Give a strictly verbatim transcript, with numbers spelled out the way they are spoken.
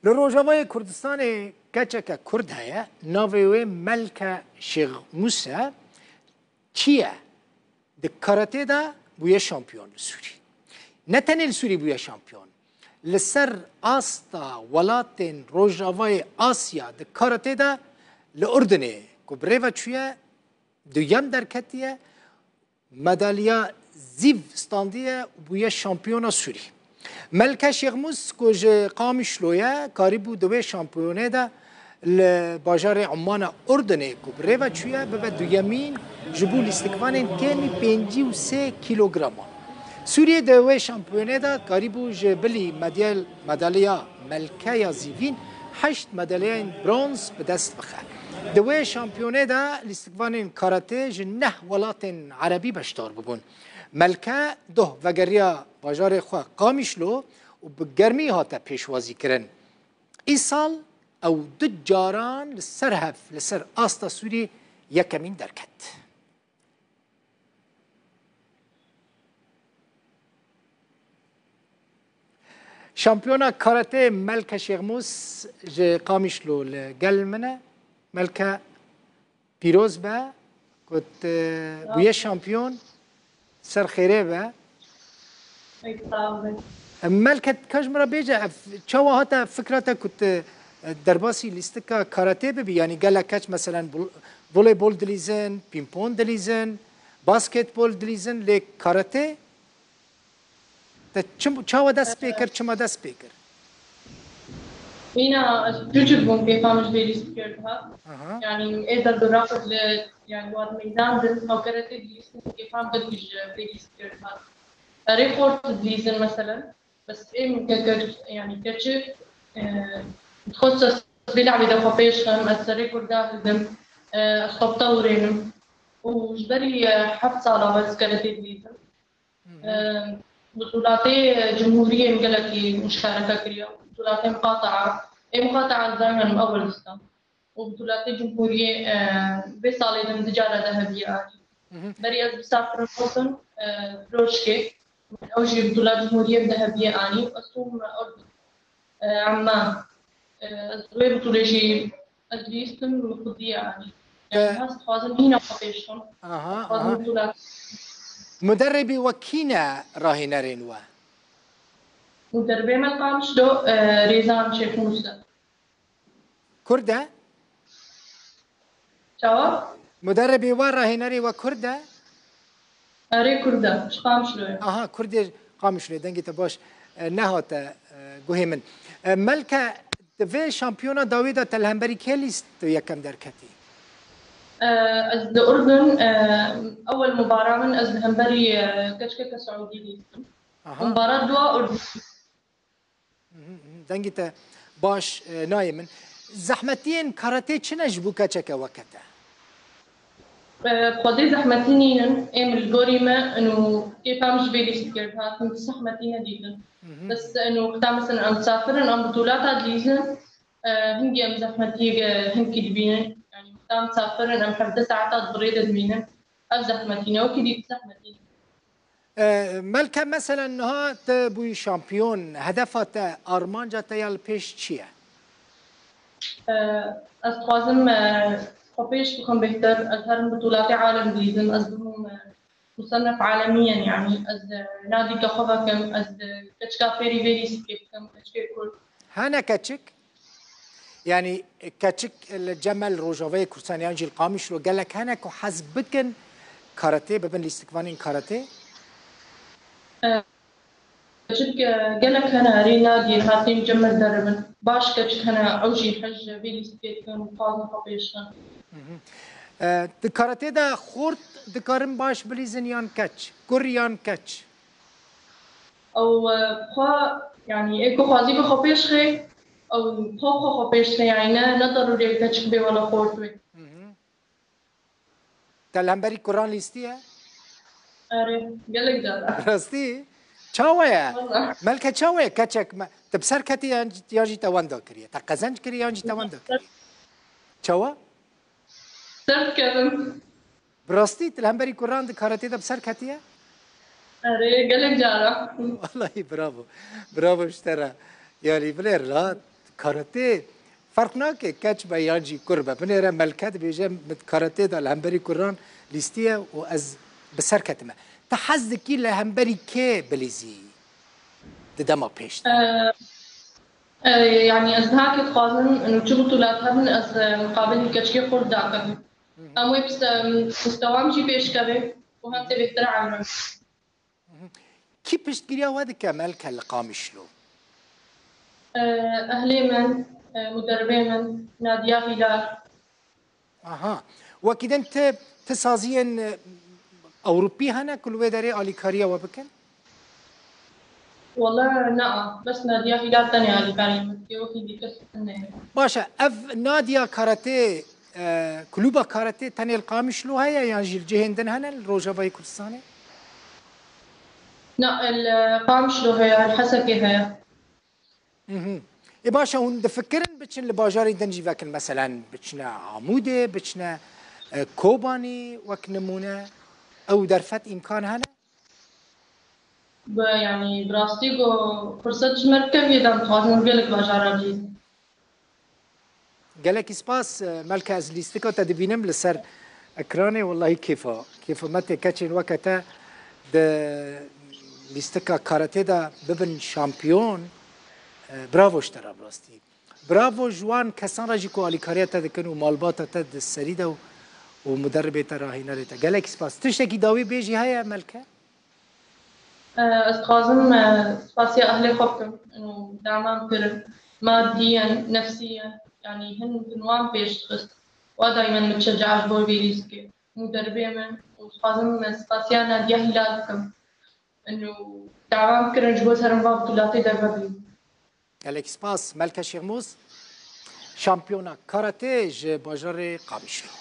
Li Rojavayê Kurdistanê keçeke Kurd heye, navê wê Melke Şêxmûs e. Çi ye? Di karatê de bûye şampiyon li Sûrî. Ne tenê li Sûrî bûye şampiyon. Li ser asta welatên Rojavayê Asya di karatê de li Urdunê ku bi rê ve çûye, duyem derketiye, madalya zîv standiye û bûye şampiyona Sûrî. Melke Şêxmûs ku ji Qamişlo ye, karîbû di wê şampiyonê de li bajarê Ummana Urdunê ku bi rê ve çûye, bibe duyemîn ji bo lîstikvanên kêmî pêncî û sê kîlograman. Sûriyê di wê şampiyonê de karîbû ji bilî medyal-, madalya Melke ya zîvîn heşt madalyayên bronz bi dest bixe. Di wê şampiyonê de lîstikvanên karate ji neh welatên erebî beşdar bibûn. Melke doh vegeriya bajarê xwe Qamişlo û bi germî hate pêşwazîkirin. Îsal ew du caran li ser hev li ser asta Sûrî yekemîn derket. Şampiyona karate Melke Şêxmûs ji Qamişlo li gel min e. Melke, pîroz be, ku tu bûye şampiyon, ser xêrê be. Pek sağ olun. Melke, ka ji min re bêje, ev çawa hate fikra te ku tu, e, derbasî lîstika karate bibî? Yanî gelek keç, meselen, bol-, voleybol dilîzin, pîngpong dilîzin, basketbol dilîzin, lê karate? Te çim, çawa dest pê kir, çima dest pê kir? Îna ez çûçik bûm, kêfa min ji vê lîstikê dihat. Aha. Yanî ê derdora li, yanî wat meydan din, ew karate dilîzin, kêfa min gelkî ji vê lîstikê dihat. Erê xort dilîzin, meselen. Bes ê min kekek, yanî keçik, e, dixwest ez vê lehvê de xwe pêş xim, ez serê kurda hildim, e, ez xwe bi te hûrênim. Û ji berî, e, heft sala ez karate dilîzim. Hı hı. E, bi tulatê, e, cumhuriyê min gelekî muşareke kiriye. Tulatê muqataa. Ê muqataa ez daymen ewil dista. û bi tulatê cumhuriyê, e, vê salê din du cara de heviyê anî. Hı hı. Berî ez bisafirim xwestim, e, Firoşkê. Ew jî bi tulat cumhuriyê min de heviyê anî. Ez çûm Urdun. E, Emman. E, ez wê bi tulê jî ez lîstim, min xwediyê anî. Yanî, e, ez dixwazim hîna xwe pêş xim. Aha, dixwazim aha. Tulat. Muderribê we kî ne rahênerên we? Muderribê me Qamişlo, e, Rêzan Şêxmûs e. Kurd e? Çawa? Muderribê we, rahênerê we Kurd e? Erê, Kurd e. Ji Qamişlo ye. Aha, Kurdê Qamişlo ye. Dengê te baş, e, nehate, e, guhê min. E, Melke, di vê şampiyona dawî de te li hemberî kê lîst tu yekem derketî? E, ez li Urdun, e, ewel mubara min ez li hemberî, e, keçikeke Seûdî lîstim. Aha. Mubara dua Urdun. Mhm, mhm. Dengê te baş, e, nayê min. Zehmetiyên karatê çi ne ji bo keçeke weke te? E, xwedê zehmetî nînin. Ê min li gorî me, ino kêfa min ji vê lîstikê dihat, min zehmetî nedîtin. Mhm. Bes ino wexta, mesela, em disafirin, em bi tolata dilîzin, e, hingî em zehmetiyê, e, hinkî dibînin. Yanî wexta em disafirin, em hevdeh saeta di bi rê de dimînin. Ev zehmetî ne, wekî dî zehmetî ne. E, Melke, meselen niha te bûyî şampiyon, hedefa te, armanca te ya li pêş çi ye? E, ez dixwazim, e, xwe pêş bixim bêhtir, ez herim bi tulatê alem dilîzim, ez bibim, e, musennef alemiyen, yanî ez, e, nadîka xwe vekim, ez, e, keçika fêrî vê lîstikê bikim, keçikê Kurd. Hene keçik? Yanî keçik li cem me li Rojavayê Kurdistanê yan jî li Qamişlo gelek hene ku hez bikin karatê, bibin lîstikvanên karatê? E, keçik, e, gelek hene, erê, nadî hatîn cem me deribin. Baş keçik hene, ew jî hej vê lîstikê dikin, dixwazin xwe pêş xin. Mhm. E, di karatê de xort dikarin baş bilîzin yan keç? Kur yan keç? Ew, e, xwe, yanî, ê ku xwazî bi xwe pêş xê, ew xwe, xwe, xwe pêş xê, yanî, ne, ne derûrê keçik bê wela xort wê. Mhm. Te li hemberî kuran lîstiye? Erê, gelek cara. Rastî? Çawa ye? Wala. Melke, çawa ye keçek me-, te bi ser ketî yan, yan jî te wenda kiriye? Te qezenc kiriye yan jî te wenda kiriye? Çawa? Ser dikevim. Bi rastî tu li hemberî kuran di karatê de bi ser ketiye? Erê, gelek cara. Wallahî bravo. Bravo ji te re. Yanî bilê rahat, Karate ferq nake, keç be yan jî kur be. Binêre Melke dibêje, min karate de li hemberî kuran lîstiye û ez bi ser ketime. Te hez dikî li hemberî kê bilîzî di dema pêş de? E, e, yanî ez niha kê dixwazim, û çi butûlat hebin, ez, e, miqabilî keçikê xurt dakim. Em wê piste-, mistewam jî pêş keve û hem tê bêhtir elim. Kî piştgiriya we dike Melke li Qamişlo? E, ehlê min, e, muderibê min, Nadiya Hîlal. Aha. Wekî din ti, ti saziyên, e, Ewropî hene ku li wê derê alîkariya we bikin? Wala na, bes Nadiya Hîlal tenê alîkarî min dike, wekî dî kes ne. Baş e, ev Nadia Karate, e, Kluba Karate tenê li Qamişlo heye yan jî li cihên din hene li Rojavayê Kurdistanê? Na, li Qamişlo heye, li Hesekê heye. Mhm. Ê baş e, hûn difikirin biçin li bajarê din jî vekin, meselen biçine Amûdê, biçine, e, Kobanî wek nimûne, ew derfet îmkan hene? Bi, yanî, bi rastî ku firset ji me re keviyê de, em dixwazin gelek bajara bihîzin. Gelekî spas, e, Melke, ez lîstika te dibînim li ser ekranê, wellahî kêfa, kêfa me tê keçên weke te di lîstika karate de bibin şampiyon. E, bravo ji te re bi rastî. Bravo ji wan kesan re jî ku alîkariya te dikin û malbata te di serî de û, û muderibê te, rahînerê te. Gelekî spas. Tiştekî dawî bêjî heye, Melke? Ez dixwazim, e, spasiya ehlê xwe bikim û dema min kirin. Madiyen, nefsiyen, yanî hin bin wan pêş dixist. Wa daymen min şeca ji bo vê lîstikê. Muderibê min û dixwazim spasiya Nadiya Hîlal bikim. Û dema min kirin ji bo serim van butûlatê derve bînim. Gelek spas, Melke Şêxmûs, şampiyona karate ji bajarê Qamişlo.